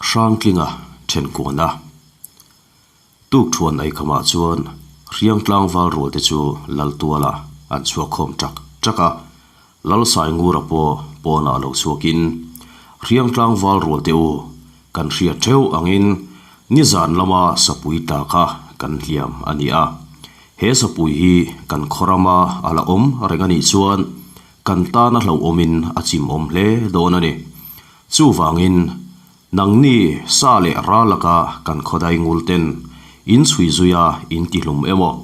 Hrangtlinga thenkuana Tukthuan eikhamah chuan hriang tlangval rualte chu Laltuala an chhuak khawm ṭak ṭak a, Lalsaingura pawh pawnah lo chhuakin, Hriang tlangval rualte u, kan hriat ṭheuh angin nizan lama sapui tla kha kan hliam a ni a. He sapui hi kan khaw rama a la awm reng a nih chuan kan tana hlauhawmin a chimawm hle dawn a ni. Chuvangin Nangni sa leh ral laka kan khawdai ngul ten in chhui zui a in tihlum emaw,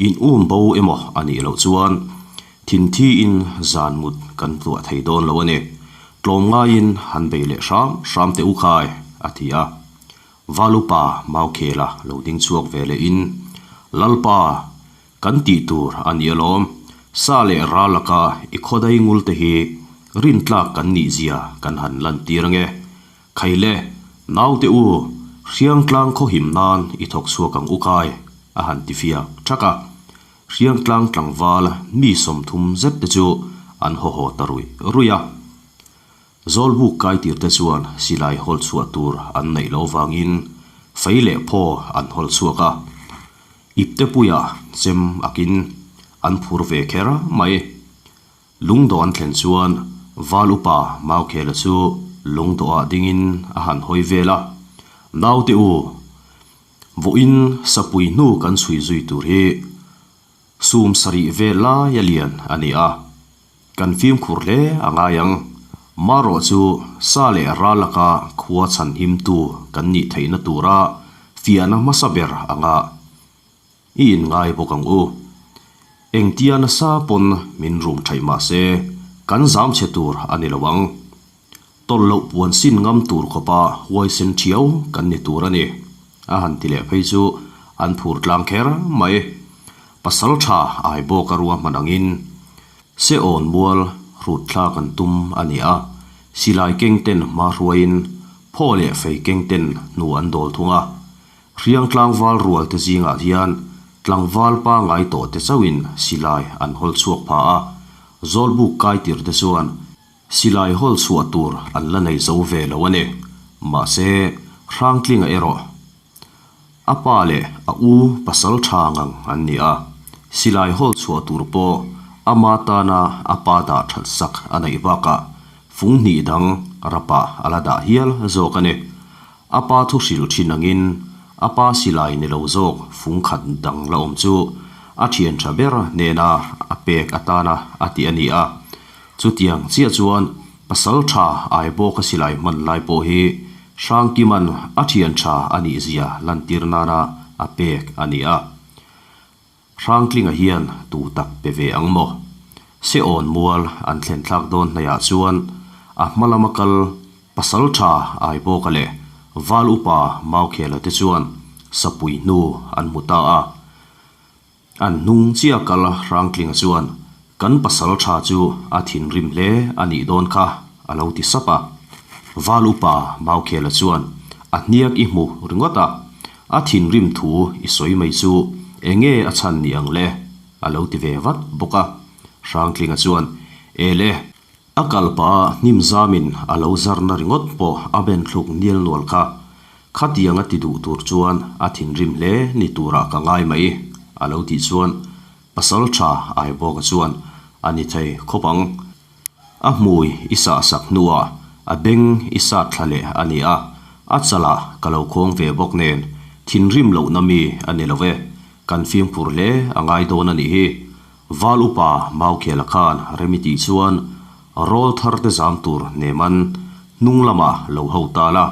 in um bo emaw a nih loh chuan thinthi in zan mut kan tluah thei dawn lo a ni. Tlawm ngaiin han bei leh hram hram teh u khai, a ti a. Valupa Maukhela lo ding chhuak ve leh in, Lalpa, Kan tih tur a ni alawm. Sa leh ral laka i khawdai ngul te hi rintlak kan nih zia kan han lantir ange. Khaile, naute u, Hriangtlang khawhim nan i thawk chhuak ang u kai, a han ti fiak thak a. Hriangtlang tlangval mi 30 zet te chu an haw haw ta ruih ruih a. Zawlbuk kaitir te chuan silai hawl chhuah tur an neih loh vangin fei leh phaw an hawl chhuak a. Iptepuia chem akin an phur ve kher mai. Lungdawh an thlen chuan Val upa Maukhela chu lungdawhah dingin a han hawi vel a, Naute u, vawiin sapui hnu kan chhui zui tur hi sum sarih vel laia lian a ni a, kan fimkhur hle a ngai ang. Marawh chu sa leh ral laka khua chhanhimtu kan nih theihna tura fiahna hmasa ber anga i inngai bawk ang u. Engtia nasa pawn min rum thaih mah se kan zam chhe tur a ni lo ang. Tawlh loh puan sin ngam tur khawpa huaisen thiau kan ni tur a ni, a han ti leh phei chu an phur tlang kher mai. Pasal tha ai bawk a ruahman angin se awn mual hrut thlak an tum a ni a, silai keng ten hma hruaiin phaw leh fei keng ten hnu an dawl thung a. Hriang tlangval rual te zingah hian tlangval pangai tawh te chauhin silai an hawl chhuak pha a, Zawlbuk kaitir te chuan Silai hawl chhuah tur an la nei zo ve lo a ni. Mahse, Hrangtlinga erawh a pa leh a u pasal tha ngang an ni a, silai hawl chhuah tur pawh ama tana a pa dah that sak a neih bakah fung hnih dang rapah a la dah hial zawk a ni. A pa thu hrilh thin angin a pa silai ni lo zawk fung khat dang la awm chu a thian tha ber hnena a pek atana a ti a ni a. Chutiang chiah chuan pasal tha ai bawk a silai hman lai pawh hi Hrangkiman a thian tha a nih zia lantir nana a pek a ni a. Hrangtlinga hian tu tak pe ve ang maw? Se awn mual an thlen thlak dawn hnaihah chuan a hma lama kal pasal tha ai bawka leh Val upa Maukhela te chuan sapui hnu an hmu ta a. An hnung chiah kal Hrangtlinga chuan, Kan pasal tha chu a thinrim hle a nih dawn kha, a lo ti sap a. Val upa Maukhela chuan, A hniak i hmu ringawt a, a thinrim thu i sawi mai chu enge a chhan ni ang le? a lo ti ve vat bawk a. Hrangtlinga chuan, E le! A kalpa hnim zamin a lo zarna ringawt pawh a ben thluk nial nual kha. Khatiang a ti duh tur chuan a thinrim hle ni turah ka ngai mai, a lo tih chuan pasal tha Aibawka chuan a ni thei khawp ang. A hmui i sah sak hnuah a beng i sat thla leh a ni a, a chalah ka lo khawng ve bawk nen thinrim lohna mi a ni lo e, kan fimkhur hle a ngai dawn a nih hi. Val upa Maukhela khan remi tih chuan rawl thar te zam tur Neman hnung lamah lo ho ta la,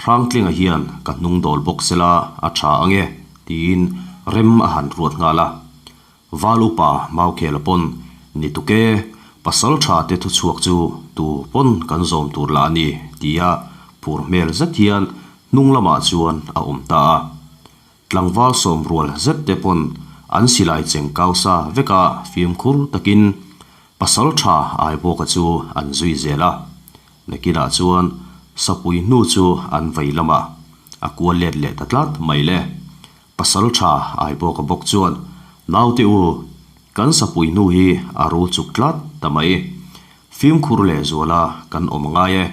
Hrangtlinga hian ka hnung dawl bawk sela a tha ange tiin rem a han ruat nghal a. Val upa Maukhela pawn ni tuke pasal tha te thuchhuak chu tu pawn kan zawm tur lah a ni tia phur hmel zet hian hnung lamah chuan a awm ta a. Tlangval sawmrual zet te pawn an silai cheng kau sa vek a, fimkhur takin pasal tha Aibawka chu an zui zel a. Nakinah chuan sapui hnu chu an vei lamah a kual let leh ta tlat mai le. Pasal tha Aibawka bawk chuan, Naute u, kan sapui hnu hi a rul chuk tlat ta mai. Fimkhur leh zuala kan awm ngai e,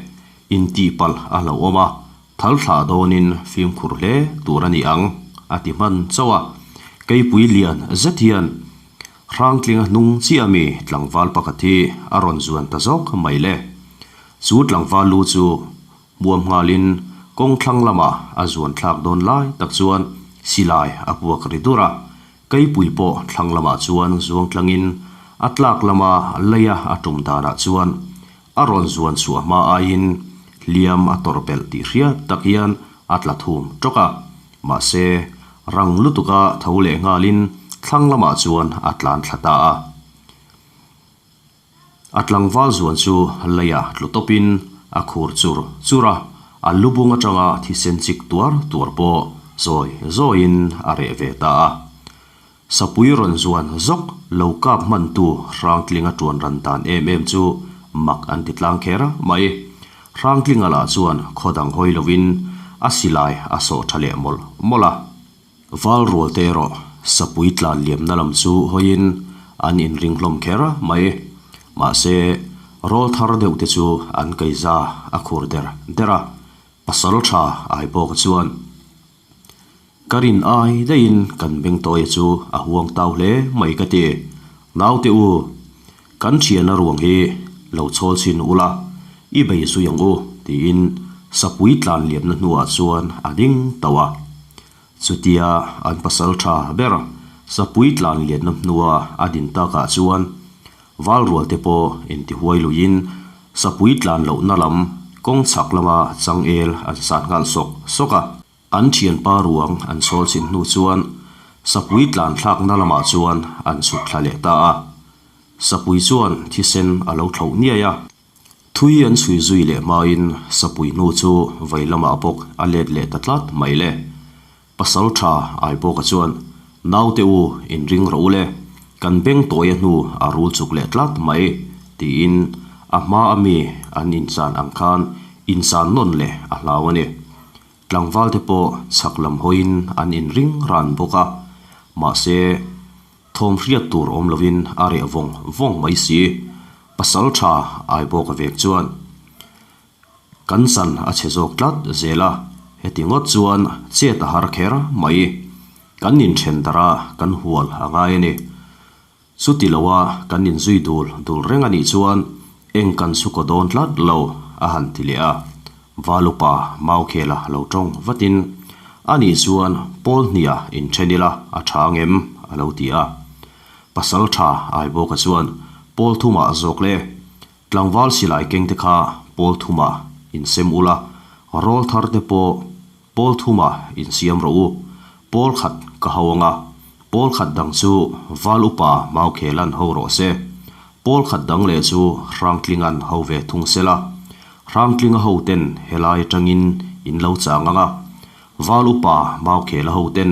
intihpalh a hlauhawm a. Thal thlah dawnin fimkhur hle tur a ni ang, a ti hman chauh a. Keipui lian zet hian Hrangtlinga hnung chiah mi tlangval pakhat hi a rawn zuan ta zawk mai le. Chu tlangval lu chu hmuam nghalin kawng thlang lamah a zuan thlak dawn lai tak chuan silai a puak ri dur a. Keipui pawh thlang lamah chuan zuang tlangin a tlak lama leia a tum danah chuan A rawn zuan chhuah hma aiin hliam a tawrh belh tih hriat tak hian a tla thum tawk a, mahse rang lutuka tho leh nghalin thlang lamah chuan a tlan thla ta a. A tlangval zuan chu leiah tlu tawpin a khur chur chur a, a lubung atanga thisen chik tuar tuar pawh zawi zawiin a reh ve ta a. Sapui rawn zuan zawk lo kap hmantu Hrangtlinga tuan ran dan em em chu mak an ti tlang kher mai. Hrangtlinga lah chuan khaw dang hawi lovin a silai a sawh tha leh mawlh mawlh a. Val rual te erawh sapui tlan liamna lam chu hawiin an inring hlawm kher mai. Mahse, rawl thar deuh te chu an keiza a khur der der a, pasal tha ai bawk chuan. Ka rin ai daihin kan bengtawia chu a huang tau hle mai ka ti. Naute u, kan thiana ruang hi lo chhawl chhin ula, i bei zui ang u tiin sapui tlan liamna hnuah chuan a ding tauh a. Chutia an pasal tha ber sapui tlan lianna hnua a din takah chuan Valrualte pawh intihuai luiin sapui tlan lohna lam kawng chhak lama changel an sat nghal sawk sawk a. An thianpa ruang an sawl chin hnu chuan sapui tlan thlakna lamah chuan an chhuk thla leh ta a. Sapui chuan thisen a lo thloh niai a. Thui an chhui zui leh hmain sapui hnu chu vei lamah bawk a let leh ta tlat mai le. Pasal tha Aibawka chuan, Naute u, inring rawh u le, kan beng tawia hnu a rul chuk leh tlat mai, tiin a hma a mi an inchan ang khan inchan nawn leh a hlau a ni. Tlangvalte pawh chhak lam hawiin an inring ran bawk a, mahse, thawm hriat tur awm lovin a reh vawng vawng mai si. Pasal tha Aibawka vek chuan, Kan san a chhe zawk tlat zel a, heti ngawt chuan chet a har kher mai. Kan inthen darh a, kan hual a ngai a ni. Chuti loa kan inzui dul dul reng a nih chuan eng kan chu kaw dawn tlat lo, a han ti leh a. Valupa Maukhela lo tawng vatin, A nih chuan pawl hniah inthen ila a tha ngem? a lo ti a. Pasal tha Aibawka chuan, Pawl thumah zawk le. Tlangval silai keng te kha pawl thumah insem ula, rawl thar te pawh pawl thumah insiam rawh u. Pawl khat ka ho anga, pawl khat dang chu val upa Maukhelan ho rawh se. Pawl khat dang leh chu Hrangtlingan ho ve thung sela. Hrangtlinga ho ten helai atangin in lo chang anga, val upa Maukhela ho ten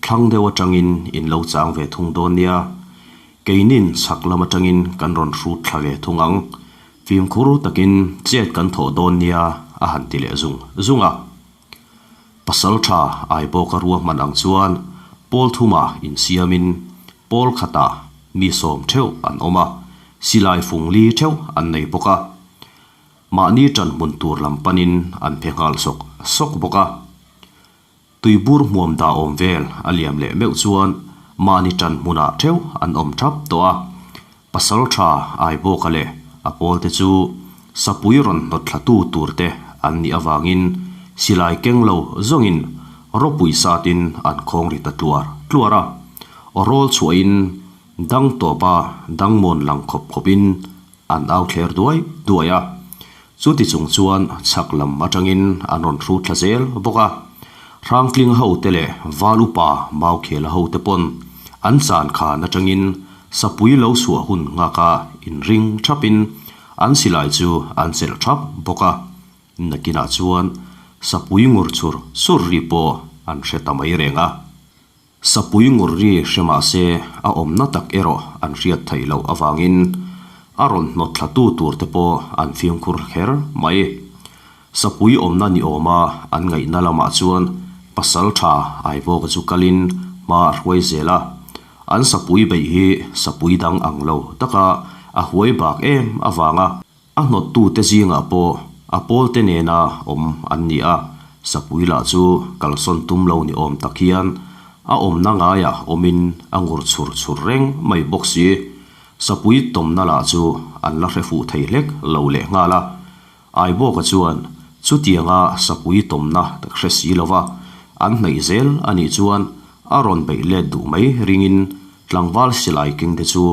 thlang deuh atangin in lo chang ve thung dawn nia. Keinin chhak lam atangin kan rawn hrut thla ve thung ang. Fimkhur takin chet kan thawh dawn nia a han ti leh zung zung a. Pasal tha Aibawka ruahman ang chuan pawl thumah insiamin pawl khatah mi sawm theuh an awm a, silai fung li theuh an nei bawk a. Mahni ṭan hmun tur lam panin an phe nghal sawk sawk bawk a. Tuibur hmuam dah awm vel a liam leh meuh chuan mahni ṭan hmunah ṭheuh an awm ṭhap tawh a. Pasal ṭha Aibawka leh a pawlte chu sapui rawn hnawt thlatu turte an nih avangin silai keng lo zawngin ropui satin an khawng ri ta tluar tluar a. Rawl chhuahin dang tawpa dangmawn lang khawp khawpin An au thler duai duai a, chuti chung chuan chhak lam atangin an rawn hrut thla zel bawk a. Hrangtling ho te leh Val upa Maukhela ho te pawn an chan khan atangin sapui lo chhuah hun nghaka inring thapin an silai chu an chelh thap bawk a. Nakinah chuan sapui ngur chur chur ri pawh an hre ta mai reng a. Sapui ngur ri hre mah se a awmna tak erawh an hriat theih loh avangin a rawn hnawt thlatu tur te pawh an fimkhur kher mai. Sapui awmna ni awma an ngaihna lamah chuan pasal tha Aivawka chu kalin hma a hruai zel a. An sapui beih hi sapui dang ang lo taka a huai bak em avanga A hnawttute zingah pawh a pawlte nena awm an ni a, Sapui lah chu kalsawn tum lo ni awm tak hian a awmna ngaiah awmin a ngur chhur chhur reng mai bawk si. Sapui tawmna lah chu an la hre fuh thei hlek lo leh nghal a. Aibawka chuan chutianga sapui tawmna tak hre si lova an hnaih zel a nih chuan a rawn beih let duh mai ringin tlangval silai keng te chu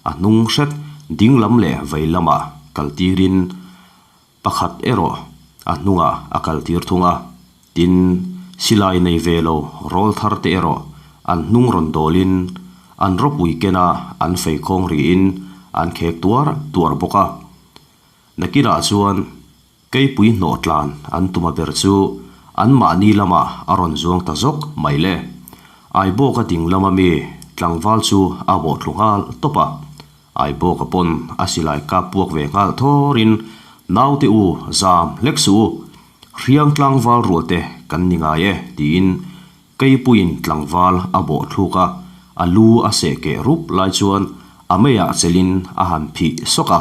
a hnung hret ding lam leh vei lamah kal tirin pakhat erawh a hnungah a kal tir thung a. Tin, silai nei ve lo rawl thar te erawh an hnung rawn dawlin an rawpui kena an fei khawng rihin an khek tuar tuar bawk a. Nakinah chuan keipui hnawh tlan an tuma ber chu anmahni lamah a rawn zuang ta zawk mai le. Aibawka ding lama mi tlangval chu a bawhthlu nghal tawp a. Aibawka pawn a silai kap puak ve nghal thawrin, Naute u, zam hlek suh u. Hriang tlangval rualte kan ni ngai e, tiin Keipuiin tlangval a bawh thluk a, a lu a seh keh rup lai chuan a meiah chelin a han phih sawk a.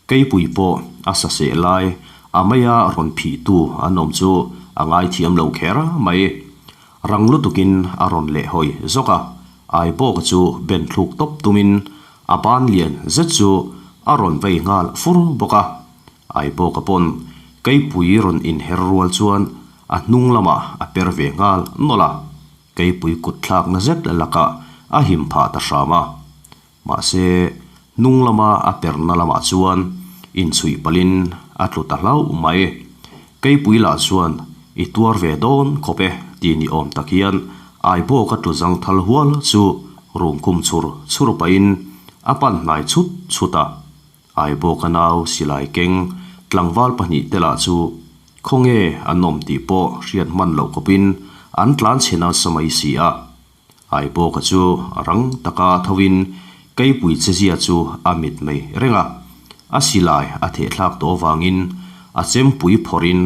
Keipui pawh a sa seh lai a meia rawn phihtu an awm chu a ngaithiam lo kher mai. Rang lutukin a rawn lehhawi zawk a, Aibawka chu ben thluk tawp tumin a ban lian zet chu a rawn vei nghal fur bawk a. Aibawka pawn Keipui rawn inher rual chuan a hnung lamah a per ve nghal nawlh a, Keipui kut thlakna zet lakah a him phah ta hram a. Mahse, hnung lama a perna lamah chuan inchhuih palhin a tlu ta hlauh mai. Keipui lah chuan i tuar ve dawn khawp e ti ni awm tak hian Aibawka tlu zang thal hual chu rum khum chhur chhur pahin a pan hnai chhut chhut a. Aibawka nau silai keng tlangval pahnihte lah chu khawnge an awm tih pawh hriat hman loh khawpin an tlan chhe nasa mai si a. Aibawka chu rang taka thovin Keipui chezia chu a mit mai reng a, a silai a thehthlak tawh avangin a chempui phawrhin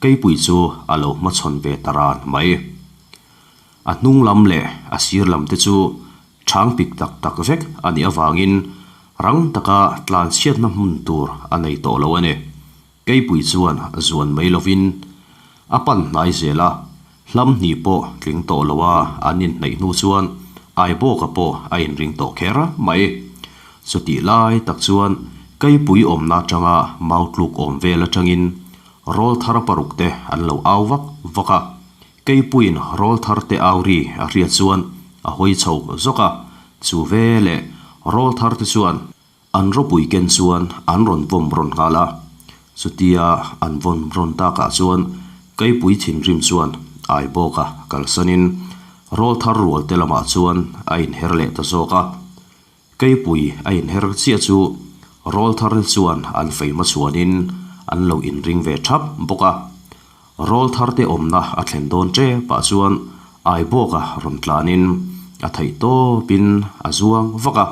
Keipui chu a lo hmachhawn ve ta ran mai. A hnung lam leh a sir lam te chu chhang pik tak tak vek a nih avangin rang taka tlanchhiatna hmun tur a nei tawh lo a ni. Keipui chuan zuan mai lovin a pan hnai zel a, hlam hnih pawh tling tawh lo a an inhnaih hnu chuan Aibawka pawh a inring tawh kher mai. Chutih lai tak chuan Keipui awmna atanga mau tluk awm vel atangin rawl thar paruk te an lo au vak vak a, Keipuiin rawl thar te au ri a hriat chuan a hawi chho zawk a, chu veleh rawl thar te chuan An ropui ken chuan an rawn vawm rawn nghal a, chutia an vawn rawn takah chuan Keipui thinrim chuan Aibawka kalsanin rawl thar rual te lamah chuan a inher leh ta zawk a. Keipui a inher chiah chu rawl thar te chuan an fei hmachhuanin an lo inring ve thap bawk a. Rawl thar te awmna a thlen dawn tepah chuan Aibawka rawn tlanin a theih tawpin a zuang vak a,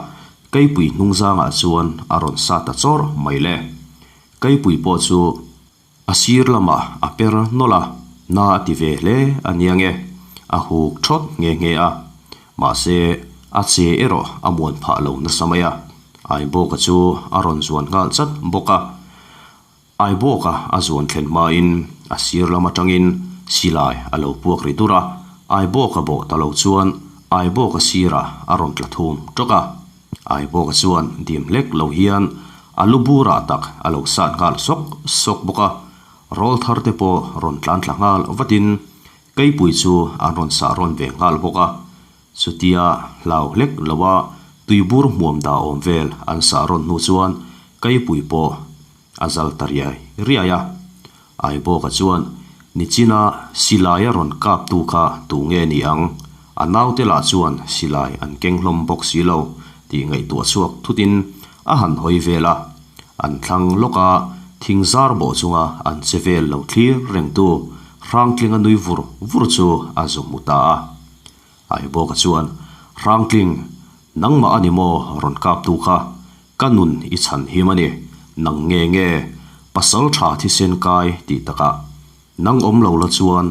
Keipui hnung zangah chuan a rawn sa ta chawr mai le. Keipui pawh chu a sir lamah a per nawlh a, na a ti ve hle a nia nge, a huk thawt nghe nghe a. Mahse, a che erawh a muan phah lo nasa mai a, Aibawka chu a rawn zuan nghal chat bawk a. Aibawka a zuan thlen hmain a sir lam atangin silai a lo puak ri dur a, Aibawka bawh ta lo chuan Aibawka sirah a rawn tla thum tawk a. Aibawka chuan dim hlek lo hian a lu burah tak a lo sat nghal sawk sawk bawk a, rawl thar te pawh rawn tlan thla nghal vatin Keipui chu an rawn sah rawn ve nghal bawk a. Chutia hlau hlek loa tuibur hmuam dah awm vel an sah rawn hnu chuan Keipui pawh a zal ta riai riai a. Aibawka chuan Nichina silai a rawn kaptu kha tu nge ni ang? A naute lah chuan silai an keng hlawm bawk si lo tih ngaihtuah chhuak thutin a han hawi vel a. An thlang lawk a, thing zar bawh chunga an che vel lo thlir rengtu Hrangtlinga nui vur vur chu a zu hmu ta a. Aibawka chuan, Hrangtling, nangmah a ni maw rawn kaptu kha? Ka nun i chhan him a ni. Nang nge nge? Pasal tha thisen kai tih takah. Nang awm lo la chuan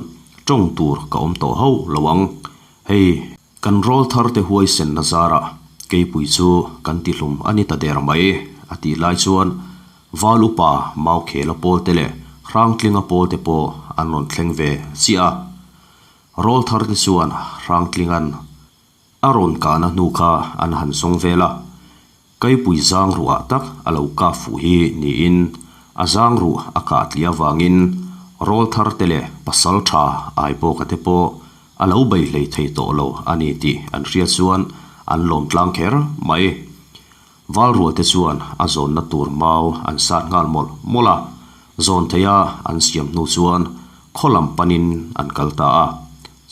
tawng tur ka awm tawh hauh lo ang. Hei, kan rawl thar te huaisenna zarah keipui chu kan tihlum a ni ta der mai, a tih lai chuan Val upa Maukhela pawlte leh. Hrangtlinga pawlte pawh an rawn thleng ve chiah a. Rawltharte chuan Hrangtlinga'n a rawn kahna hnu kha an han zawng vel a, Kaipui zang ruah tak a lo kah fuh hi niin a zang ruh a kah tliah avangin rawltharte leh pasal tha Aibawka te pawh a lo bei hlei thei tawh lo a ni tih an hriat chuan an lawm tlang kher mai. Valrualte chuan a zawnna tur mau an sat nghal mawlh mawlh a, zawn theia an siam hnu chuan khaw lam panin an kal ta a.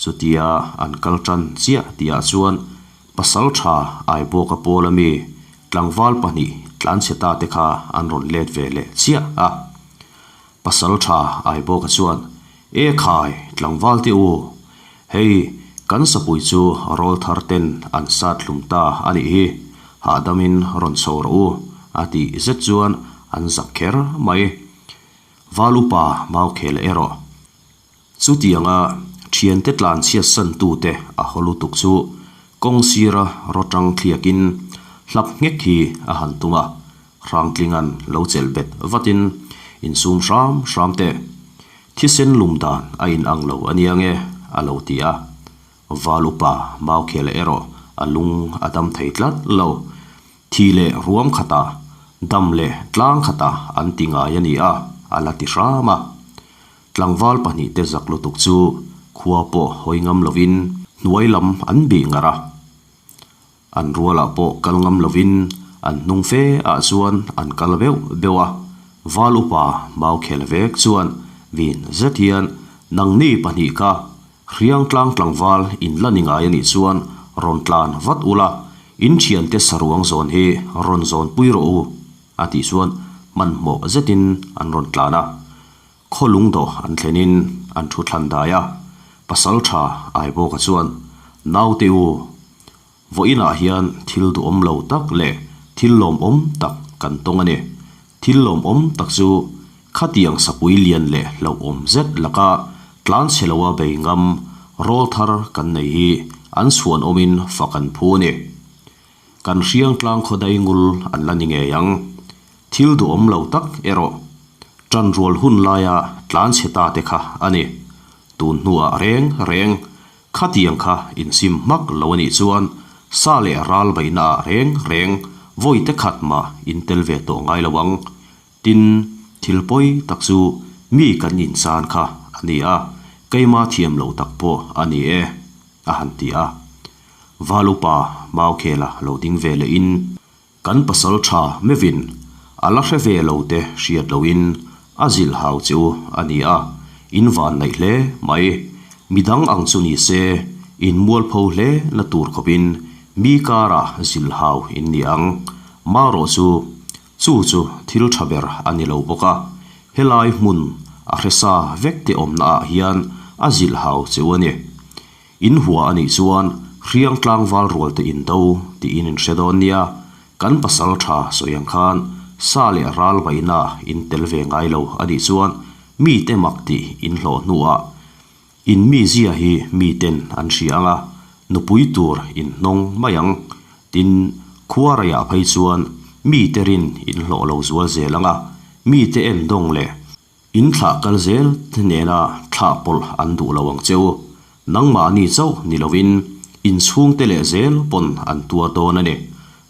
Chutia an kal tan chiah tihah chuan Pasal tha Aibawka pawl ami tlangval pahnih tlanchhe ta te kha an rawn let ve leh chiah a. Pasal tha Aibawka chuan, E khai, tlangval te u, hei kan sapui chu rawl thar ten an sat hlum ta a nih hi, hahdamin rawn chho rawh u, a tih zet chuan an zak kher mai. Val upa Maukhel erawh Chutianga thiante tlanchhiat santute a haw lutuk chu kawng sira rawtang thliakin hlap nghek hi a han tum a, Hrangtlinga'n lo chelh bet vatin insum hram hram teh. Thisen lum dan a inang lo a nia nge a lo ti a. Val upa Maukhela erawh a lung a dam thei tlat lo. Thi leh ruam khatah, dam leh tlang khatah an ti ngai a ni a, a la ti hram a. Tlangval pahnihte zak lutuk chu khua pawh hawi ngam lovin hnuai lam an bih ngar a. An rualah pawh kal ngam lovin an hnung fe ah chuan an kal beuh beuh a. Val upa Maukhel vek chuan vin zet hian nangni pahnih kha Hriangtlang tlangval in la ni ngai a nih chuan rawn tlan vat ula, in thiante saruang zawn hi rawn zawnpui rawh u a tih chuan hmanhmawh zetin an rawn tlan a. Khaw lungdawh an thlenin an thu thlan dai a, pasal tha Aibawka chuan, Naute u, vawiinah hian thil duhawm lo tak leh thil lawmawm tak kan tawng a ni. Thil lawmawm tak chu khatiang sapui lian leh hlauhawm zet laka tlanchhe loa bei ngam rawl thar kan nei hi an chhuanawmin fak an phu a ni. Kan hriangtlang khawdai ngul an la ni ngei ang. Thil duhawm lo tak erawh ṭanrual hun laia tlanchhe ta te kha a ni. Tun hnuah reng reng khatiang kha insim hmak lo a nih chuan sa leh ral beihnaah reng reng vawi te khat mah in tel ve tawh ngai lo ang. Tin, thil pawi tak chu mi kan insan kha a ni a, keima thiam lo tak pawh a ni e, a han ti a. Val upa Maukhela lo ding ve lehin. Kan pasal tha mevin a la hre ve lo te hriat loin a zilh hau che u a ni a, in van naih hle mai. Midang ang chu ni se in mualpho hle na tur khawpin mi karah zilh hau in ni ang. Marawh chu chu chu thil tha ber a ni lo bawk a, helai hmun a hresa vek te awmna ah hian a zilh hau che u a ni. In hua a nih chuan hriang tlangval rual te in do tiin in hre dawn nia, kan pasal tha sawi ang khan sa leh ral vaihna in tel ve ngai lo a nih chuan mi te mak tih in hlawh hnuah in mi zia hi mi ten an hria ang a, nupui tur in hnawng mai ang. Tin, khua reiah phei chuan mi te rin in hlawh lo zual zel ang a, mi te en dawng leh In thlah kal zel te nena thlah pawlh an duh lo ang che u. Nangmahni chauh ni lovin in chhungte leh zel pawn an tuar dawn a ni.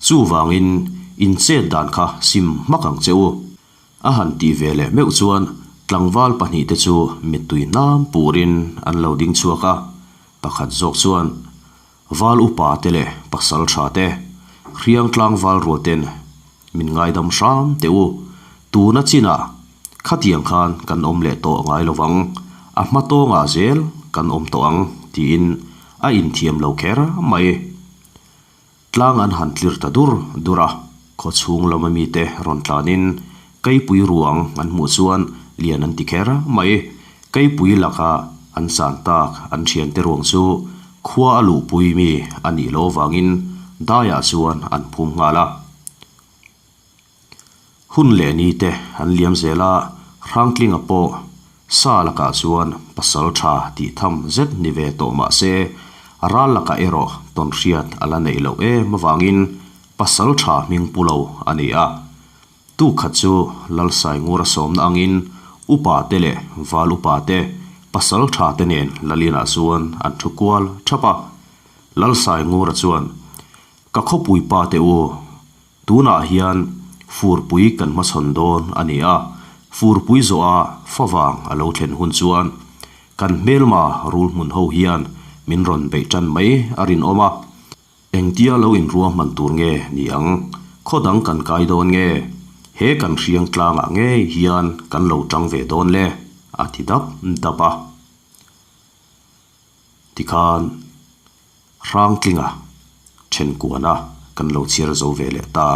Chuvangin in chet dan kha sim hmak ang che u. A han tih ve leh meuh chuan tlangval pahnihte chu mittui hnam purin an lo ding chhuak a. Pakhat zawk chuan Val upa te leh pasal tha te, hriang tlangval rual ten min ngaidam hram teh u. Tuna chinah khatiang khan kan awm leh tawh ngai lo vang, a hma tawngah zel kan awm tawh ang tiin a inthiam lo kher mai. Tlang an han tlir ta dur dur a, khaw chhung lama mite rawn tlanin Keipui ruang an hmuh chuan lian an ti kher mai. Keipui laka an chan tak an thiante ruang chu khua a luhpui mi a nih loh avangin daiah chuan an phum nghal a. Hun leh ni te an liam zel a, Hrangtlinga pawh sa lakah chuan pasal tha tih tham zet ni ve tawh mah se, ral lakah erawh tawnhriat a la neih loh em avangin pasal tha hming pu lo a ni a. Tu khat chu Lalsai Ngura sawmna angin Upa te leh Val upa te, Pasalṭha te nen Lalina chuan an thu kual ṭhap a. Lalsaingura chuan, Ka khawpui pa te u, tunah hian furpui kan hmachhawn dawn a ni a, furpui zawha favang a lo thlen hun chuan kan hmelma rul hmun ho hian min rawn beih ṭan mai a rinawm a. Engtia lo inruahman tur nge ni ang? Khaw dang kan kai dawn nge? He kan hriang tlangah ngei hian kan lo tang ve dawn le? a ti dap dap a. Tikhan Hrangtlinga Thenkuana kan lo chhiar zo ve leh ta